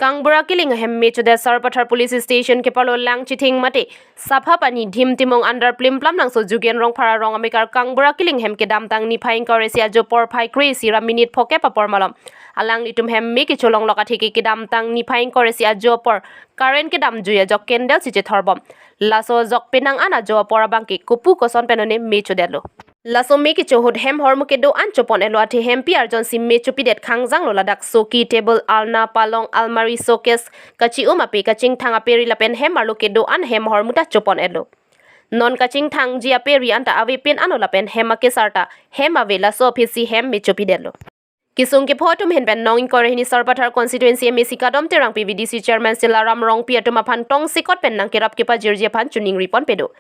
Kangbura killing hem me chude Sarpathar police station ke parlo lang chithing mate sapha pani dhim timong under plim plam lang so jugen rong phara rong amikar Kangbura killing hem ke dam tang ni phaing kore si ajo por phai crazy ra minute phoke pa por malam alang litum hem me ki cholong loka thiki ke dam tang ni phaing kore si ajo por current ke dam juya jok kendel si che thorbom laso jok penang ana jo por bangki kupu koson penone me chudelo laso me ki chohut hem hormu ke do an chopon elo athe hem pi arjon sim me chupi det khangjang lo ladak soki table alna palong almari showcase kachi uma pe kaching thanga peri lapen hem arlo ke do an hem hormu ta chopon elo non kaching thang ji aperi anta ave pen ano lapen hem ke sarta hem ave laso ofisi hem me chupi delo kisung ke photum hen pen nong kore hini Sarpathar constituency MEC kadom terang PVDC chairman Silaram Rong pi atum aphan tong sikot pen nang kerap ke pa jirji phan chuning ripon pedo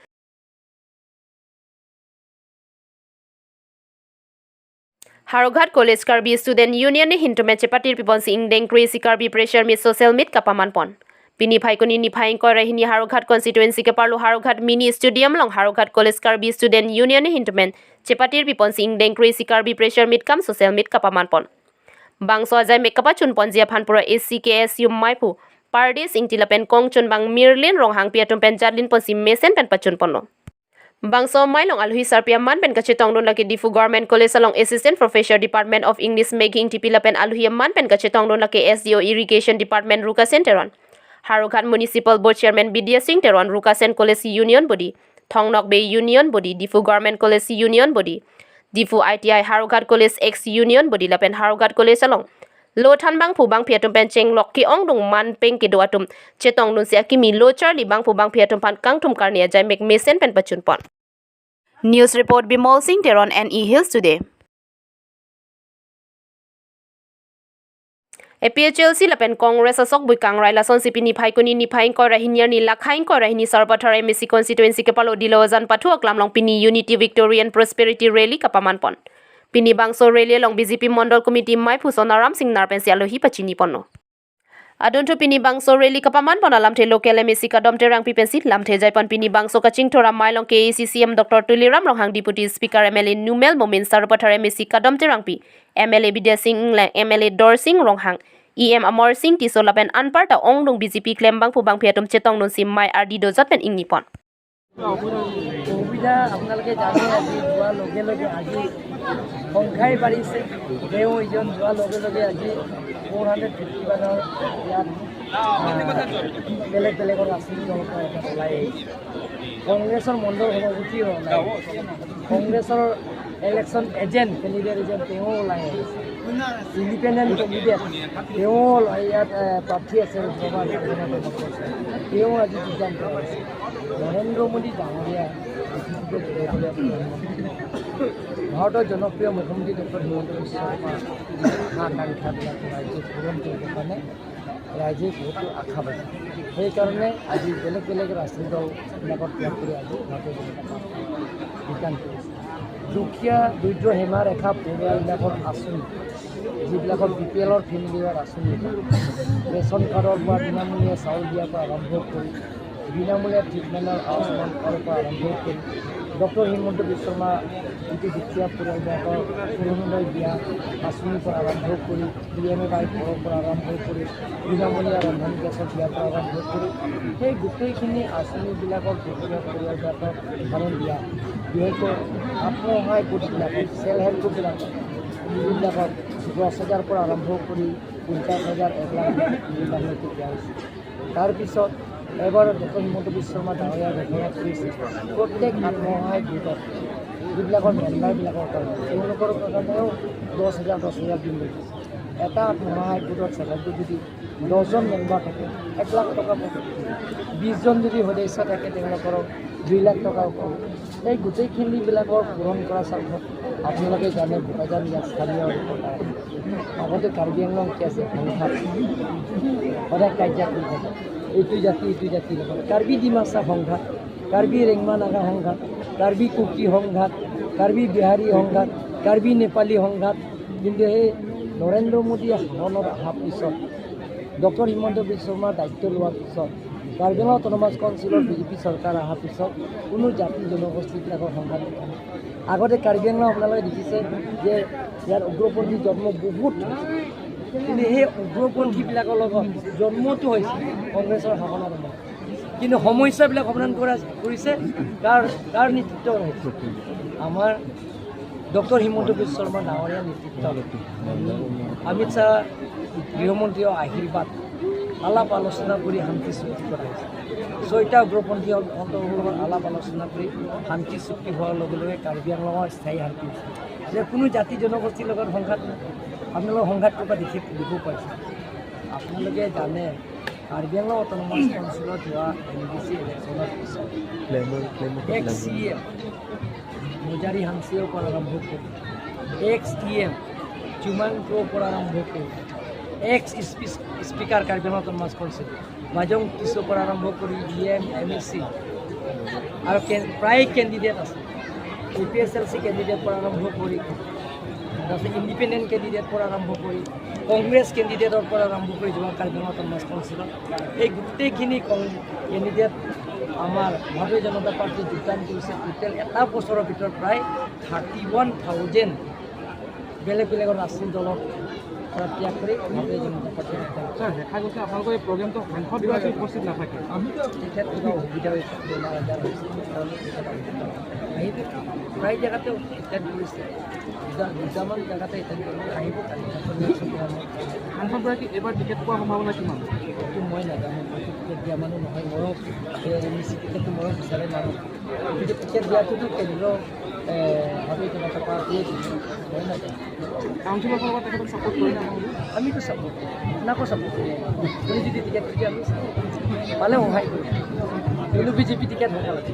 Haroghat College Karbi Student Union ni hintume chepatir pipon si ingdeng crazy Karbi pressure mi social meet kapaman pon. Pini phaikuni ni phaing kore hini Haroghat constituency ke parlo Haroghat mini stadium long Haroghat College Karbi Student Union ni hintumen chepatir pipon si ingdeng crazy Karbi pressure meet kam social meet kapaman pon. Bangso ajai mekapa chun pon jia phanpura ACKSU maipu Pardis ingtilapen kong chun bang mirlin rong hang piatum pen jadlin pon si mesen pen pachun ponno. Bangso mailong alhui sarpia man pen kachetong don laki Difu Government College along Assistant Professor Department of English making TP lapen alhui man pen kachetong don laki SDO Irrigation Department Ruka Centeron Haroghat Municipal Board Chairman Bidya Singh Teron Rukasen College Union Body Thongnok Bay Union Body Difu Government College Union Body Difu ITI Haroghat College X Union Body lapen Haroghat College along Lothan bang phu bang phiatum pen cheng lok ki ong dung man peng ki do atum chetong dun sia kimi lo charli bang phu bang phiatum phan kangthum karnia jai mek mesen pen pachun pon. News report Bimol Singh Teron NE Hills Today. APHLC lapen Congress asok bui kangrai lason sipi ni phaikuni ni phaing kora hinyar ni lakhaing kora hini Sarpathar MEC constituency ke palo dilojan pathua klamlong pini Unity Victory and Prosperity Rally kapaman pon. Pini bangso rally long BJP Mondol Committee mai Phusonaram Singh Narpen si alohi pachini ponno. Adonto pini bangso rally kapaman pon alam the local MEC kadom terang pipensi lam the jaipon pini bangso kaching thora mailong KACCM Dr. Tuliram Ronghang Deputy Speaker MLA Numel Momin Sarpathar MEC kadom terang pi MLA Bidya Singh MLA Dor Singh Ronghang EM Amor Singh Tiso lapen anpar ta ongdong BJP klem bang phu bang phiatum chetong non sim mai RD dojat pen ingni pon. অসুবিধা আপোনালোকে জানে আজি যোৱাৰ লগে লগে আজি সংখ্যাই বাঢ়িছে। তেওঁ ইজন যোৱাৰ লগে লগে আজি 451ৰ ইয়াত বেলেগ বেলেগৰ ৰাজনীতি দলৰ পৰা এটা ওলাই আহিছে। কংগ্ৰেছৰ মণ্ডল সভাপতিও ওলাই আহিছে, কংগ্ৰেছৰ ইলেকশ্যন এজেণ্ট কেণ্ডিডেট এজেণ্ট তেওঁ ওলাই আহিছে, ইণ্ডিপেণ্ডেণ্ট কেণ্ডিডেট তেওঁ ইয়াত প্ৰাৰ্থী আছে তেওঁ আজি যোগদান কৰিছে। নৰেন্দ্ৰ মোদী ডাঙৰীয়া ভাৰতৰ জনপ্ৰিয় মুখ্যমন্ত্ৰী ডক্টৰ হিমন্ত বিশ্ব শৰ্মা আশা আকাংক্ষাবিলাক ৰাইজে পূৰণ কৰিবৰ কাৰণে ৰাইজে বহুতো আশা পাইছে। সেইকাৰণে আজি বেলেগ বেলেগ ৰাজনীতি দলবিলাকত ত্যাগ কৰি আজি ভাৰতীয় জনতা পাৰ্টী যোগদান কৰিছে। দুখীয়া দৰিদ্ৰ সীমা ৰেখা পৰিয়ালবিলাকৰ আঁচনি, যিবিলাকৰ বি পি এলৰ ফেমিলিৰ আঁচনি, ৰেচন কাৰ্ডৰ পৰা বিনামূলীয়া চাউল দিয়াৰ পৰা আৰম্ভ কৰি বিনামূলীয়া ট্ৰিটমেণ্টৰ আয়ুষ্মান কাৰ্ডৰ পৰা আৰম্ভ কৰি ডক্টৰ হিমন্ত বিশ্ব শৰ্মা যিটো দুখীয়া পৰিয়ালবিলাকৰ অৰুণোদয় দিয়া আঁচনিৰ পৰা আৰম্ভ কৰি পি এম এ ৱাই ঘৰৰ পৰা আৰম্ভ কৰি বিনামূলীয়া ৰন্ধন গেছৰ দিয়াৰ পৰা আৰম্ভ কৰি সেই গোটেইখিনি আঁচনিবিলাকক দুখীয়া পৰিয়ালবিলাকক উদাহৰণ দিয়া, বিশেষকৈ আত্মসহায়ক গোটবিলাকক, চেল্ফ হেল্প গোটবিলাকক, যিবিলাকক 10,000 পৰা আৰম্ভ কৰি 50,000 1 লাখ 2 লাখলৈকে দিয়া হৈছে। তাৰপিছত এবাৰ ডক্টৰ হিমন্ত বিশ্ব শৰ্মা ডাঙৰীয়া ঘোষণা কৰিছে প্ৰত্যেক আত্মসহায়ক গোটত যিবিলাকৰ মেম্বাৰবিলাকৰ কাৰণে তেওঁলোকৰ কাৰণেও 10,000 10,000 দিম বুলি কৈছে। এটা আত্মসহায়ক গোটত চেল্ফ গোট যদি 10জন মেম্বাৰ থাকে 1 লাখ টকা পাব, 20জন যদি সদস্য থাকে তেওঁলোকৰ 2 লাখ টকা পাব। এই গোটেইখিনিবিলাকৰ পূৰণ কৰা স্বাৰ্থত আপোনালোকে জানে বোকাজান ইয়াত স্থানীয় ৰিপৰ্টাৰ আগতে কাৰ্বি আংলং কি আছে সংঘাত সদায় কাজিয়া কৰি থাকে, এইটো জাতি এইটো জাতিৰ লগত কাৰ্বি ডিমাচা সংঘাত, কাৰ্বি ৰেংমা নাগা সংঘাত, কাৰ্বি কুকি সংঘাত, কাৰ্বি বিহাৰী সংঘাত, কাৰ্বি নেপালী সংঘাত। কিন্তু সেই নৰেন্দ্ৰ মোদীয়ে শাসনত অহাৰ পিছত ডক্টৰ হিমন্ত বিশ্ব শৰ্মাৰ দায়িত্ব লোৱাৰ পিছত কাৰ্বি আংলং অট'নমাছ কাউন্সিলৰ বিজেপি চৰকাৰ অহাৰ পিছত কোনো জাতি জনগোষ্ঠীবিলাকৰ সংঘাত দেখা নাই। আগতে কাৰ্বি আংলং আপোনালোকে দেখিছে যে ইয়াৰ উগ্ৰপন্থী জন্ম বহুত হৈছে। কিন্তু সেই উগ্ৰপন্থীবিলাকৰ লগত জন্মটো হৈছে কংগ্ৰেছৰ শাসনৰ সময়ত, কিন্তু সমস্যাবিলাক সমাধান কৰিছে কাৰ কাৰ নেতৃত্ব হৈছে? আমাৰ ডক্টৰ হিমন্ত বিশ্ব শৰ্মা ডাঙৰীয়াৰ নেতৃত্বত, অমিত শ্বাহ গৃহমন্ত্ৰীৰ আশীৰ্বাদ, আলাপ আলোচনা কৰি শান্তি চুক্তি কৰা হৈছে। 6টা উগ্ৰপন্থী অন্তৰ্ভুক্ত আলাপ আলোচনা কৰি শান্তি চুক্তি হোৱাৰ লগে লগে কাৰ্বি আংলঙৰ স্থায়ী শান্তি হৈছে। যে কোনো জাতি জনগোষ্ঠীৰ লগত সংঘাত নাই। আপোনালোকে সংঘাত ক'ৰবাত দেখিব পাইছে? আপোনালোকে জানে, কাৰ্বি আংলং অট'নমাছ কাউন্সিলত হোৱা এমডিচি ইলেকশ্যনৰ পিছত এক্স চি এম মোজাৰি হাংচিৰ পৰা আৰম্ভ কৰি, এক্স ই এম চুমাংটোৰ পৰা আৰম্ভ কৰি, ex speaker Karbi Anglong autonomous council Bajong টিছ'ৰ পৰা আৰম্ভ কৰি, E M, M A C আৰু প্ৰায় কেণ্ডিডেট আছে, A P S L C candidate পৰা আৰম্ভ কৰি, তাৰপিছত ইণ্ডিপেণ্ডেণ্ট কেণ্ডিডেট পৰা আৰম্ভ কৰি, কংগ্ৰেছ কেণ্ডিডেটৰ পৰা আৰম্ভ কৰি, যোৱা কাৰ্বি আংলং অট'নমাছ কাউন্সিলত এই গোটেইখিনি কেণ্ডিডেট আমাৰ ভাৰতীয় জনতা পাৰ্টীয়ে যোগদান কৰিছে। টোটেল এটা বছৰৰ ভিতৰত প্ৰায় 31,000 বেলেগ বেলেগৰ ৰাজনীতি দলৰ পৰা ত্যাগ কৰি ভাৰতীয় জনতা পাৰ্টীয়ে যোগদান কৰিছে। ছাৰ, দেখা গৈছে আপোনালোকৰ এই প্ৰগ্ৰেমটো সাংসদগৰাকী উপস্থিত নাথাকে। তেখেত কিবা অসুবিধা হৈছে, বেমাৰ আজাৰ হৈছে, সেইকাৰণে তেখেত অসুবিধা আহিব। প্ৰায় জেগাতে এটেণ্ড কৰিছে, দুটামান জেগাতে এটেণ্ড কৰিব আহিব কালি। সাংসদগৰাকী এইবাৰ টিকেট পোৱাৰ সম্ভাৱনা কিমান? সেইটো মই নাজানো। মইতো টিকেট দিয়া মানুহ নহয়। ময়ো এম ই চি টিকেটটো ময়ো বিচাৰে মানুহ। গতিকে টিকেট দিয়াটোতো কেন্দ্ৰ ভাৰতীয় জনতা পাৰ্টীয়ে দিব, মই নাজানো। কাউন্সিলৰ ফালৰ পৰা তেখেতক ছাপোৰ্ট কৰে নে আপোনালোকে? আমিতো ছাপোৰ্ট কৰিম, আপোনাকো ছাপোৰ্ট কৰিম। আপুনি যদি টিকেট দিয়ে, আমি support কৰিম। পালে সহায় কৰিম, কিন্তু বিজেপি টিকেট হ'ব লাগে।